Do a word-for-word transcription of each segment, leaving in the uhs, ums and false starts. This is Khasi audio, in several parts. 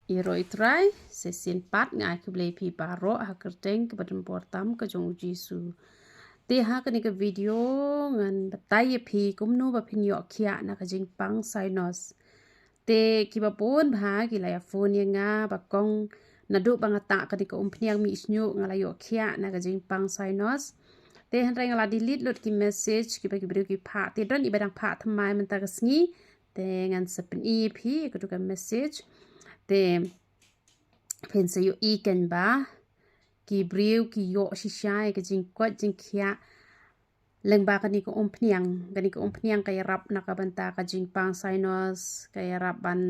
Ïaroh ïa u Trai, sa shisien pat nga ai khublei ïa phi baroh ha ka kyrteng kaba donbor tam ka jong u Jisu. Te ha kane ka video ngan batai ïa phi kumno ba phin ïoh khiah na ka jingpang sinus. Te kiba bun bha ki la ïa phone ïa nga ba kong, naduh ba nga tah kane ka umphniang mih shñiuh nga la ïoh khiah na ka jingpang sinus. Te hynrei nga la delete lut ki message kiba ki briew ki phah. Te don iba dang phah thymmai mynta ka sngi. Te ngan sa pyni ïa phi ïa kato ka message. Te phin sa ïohi kein ba ki briew ki ïoh shisha ïa ka jingkoit jingkhiah lyngba kane ka umphniang. Kane ka umphniang ka ïarap na ka bynta ka jingpang sinus, ka ïarap ban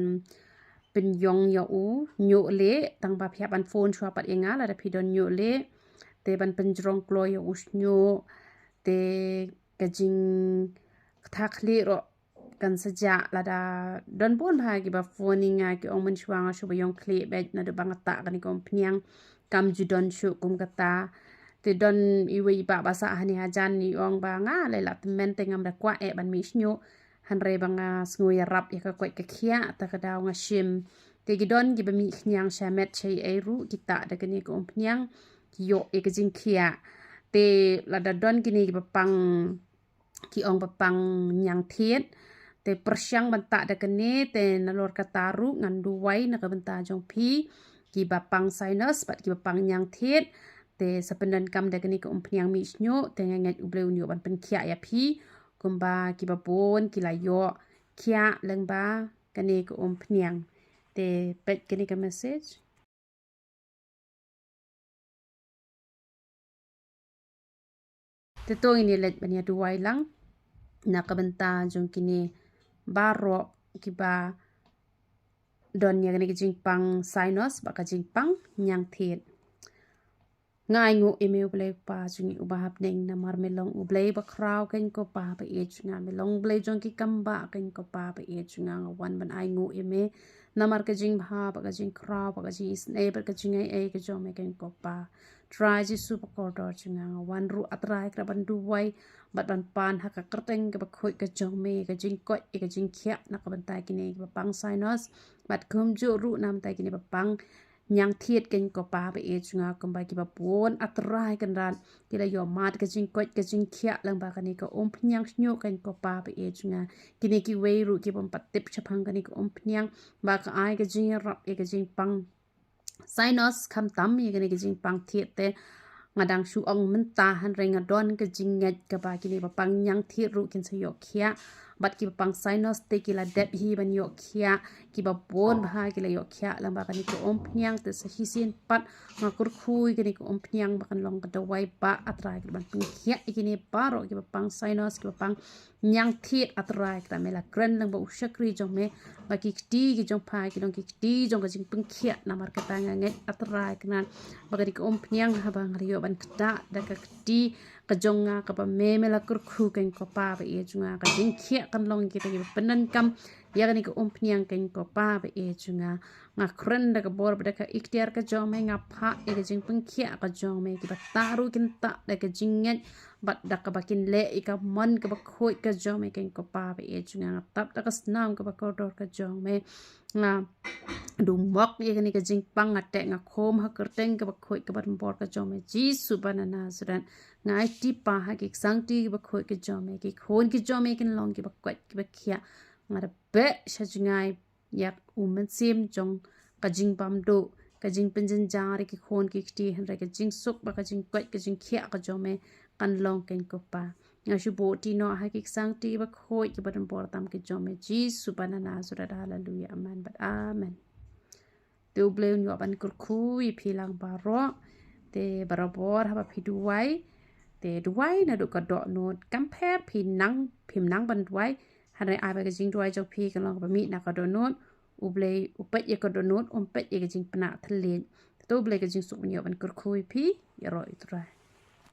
pynïong ïa u ñiuh lieh, tang ba phi hap ban phone shuwa pat ïa nga lada phi don ñiuh lieh. Te ban pynjrong kloi ïa u shñiuh. Te ka jingktah khlieh ruh kan sa jah. Lada don bun bha kiba phone ïa nga ki ong mynshuwa nga shu ba ïong khlieh beit naduh ba nga tah kane ka umphniang, kam ju don shuh kum kata. Te don iwei i bah ba sah hangne hajan i ong ba nga lei la tymmen te ngam da kwah eh ban mih shñiuh. Hynrei ba nga sngew ïarap ïa ka koit ka khiah, ta ka daw nga shim. Te ki don kiba mih khñiang shamet shaei ruh ki tah da kane ka umphniang, ki ïoh ïa ka jingkhiah. Te lada don kine kiba pang, ki ong ba pang ñiangthied. Te pyrshang ban tah da kane, te nalor kata ruh ngan duwai na ka bynta jong phi kiba pang sinus bad kiba pang ñiangthied. Te sa pyndonkam da kane ka umphniang mih shñiuh, te nga ngeit U Blei un ïoh ban pynkhiah ïa phi kumba kiba bun ki la ïoh khiah lyngba kane ka umphniang. Te peit kane ka message. Te to ngin ïa leit ban ïa duwai lang na ka bynta jong kine baroh kiba don ïa kane ka jingpang sinus bad ka jingpang ñiangthied. Nga ainguh ïa me U Blei Kpa jong ngi uba ha bneng, namar me long U Blei ba khraw kein ko Pa ba ïeit jong nga, me long U Blei jong ki kam ba kein ko Pa ba ïeit jong nga. Nga wan ban ainguh ïa me namar ka jingbha bad ka jingkhraw bad ka jingisynei bad ka jingai ei ka jong me kein ko Pa. Trai Jisu ba kordor jong nga, nga wan ruh A Trai kyrpad ban duwai bad ban pan ha ka kyrteng kaba khuid ka jong me, ka jingkoit ïa ka jingkhiah na ka bynta kine kiba pang sinus bad kumjuh ruh na bynta kine ba pang ñiangthied kein ko Pa ba ïeit jong nga, kumba kiba bun A Trai Kynrad ki la ïoh mad ka jingkoit ka jingkhiah lyngba kane ka umphniang shñiuh kein ko Pa ba ïeit jong nga. Kine kiwei ruh ki bym pat tip shaphang kane ka umphniang ba ka ai ka jingïarap ïa ka jingpang sinus khamtam ïa kane ka jingpang thied. Te nga dang shu ong mynta, hynrei nga don ka jingngeit kaba kine ba pang ñiangthied ruh kin sa ïoh khiah bad kiba pang sinus te ki la dep hi ban ïoh khiah. Kiba bun bha ki la ïoh khiah lyngba kane ka umphniang. Te sa shisien pat nga kyrkhu ïa kane ka umphniang ba kan long ka dawai ba A Trai kyrpad ban pynkhiah ïa kine baroh kiba pang sinus, kiba pang ñiangthied. A Trai kyrpad, me la kren lyngba u shakri jong me ba ki kti ki jong pha ki long ki kti jong ka jingpynkhiah. Namar kata nga ngeit A Trai kyrpad ba kane ka umphniang haba nga la ïoh ban ktah da ka kti ka jong nga kaba me, me la kyrkhu kein ko Pa ba ïeit jong nga, ka jingkhiah kan long kita kiba pyndonkam ïa kane ka umphniang kein ko Pa ba ïeit jong nga. Nga kren da ka bor bad da ka iktiar ka jong me, nga phah ïa ka jingpynkhiah ka jong me, kiba tah ruh kin tah da ka jingngeit bad da kaba kin leh ïa ka mon kaba khuid ka jong me kein ko Pa ba ïeit jong nga. Nga tap da ka snam kaba kordor ka jong me, nga dumok ïa kane ka jingpang, nga teh nga khum ha kyrteng kaba khuid kaba donbor ka jong me Jisu ba na Nasareth. Nga aiti Pa ha ki ksangti kiba khuid ki jong me, ki khun ki jong me kin long kiba koit kiba khiah. Nga da beh sha jngai ïa u mynsiem jong ka jingbymduh, ka jingpynjynjar ïa ki khun ki kti, hynrei ka jingsuk bad ka jingkoit ka jingkhiah ka jong me kan long kein ko Pa. Nga shu buh ti noh ha ki ksangti kiba khuid kiba donbor tam ki jong me Jisu ba na Nasareth. Haleluya, amen bad amen. Te U Blei un ïoh ban kyrkhu ïa phi lang baroh. Te barabor haba phi duwai, te duwai naduh ka dohnud. Kam pher phi nang, phim nang ban duwai, hynrei ai ba ka jingduwai jong phi kan long kaba mih na ka dohnud. U Blei u peit ïa ka dohnud, um peit ïa ka jingpynah thylliej. Te to U Blei ka jingsuk un ïoh ban kyrkhu ïa phi. Ïaroh ïa U Trai.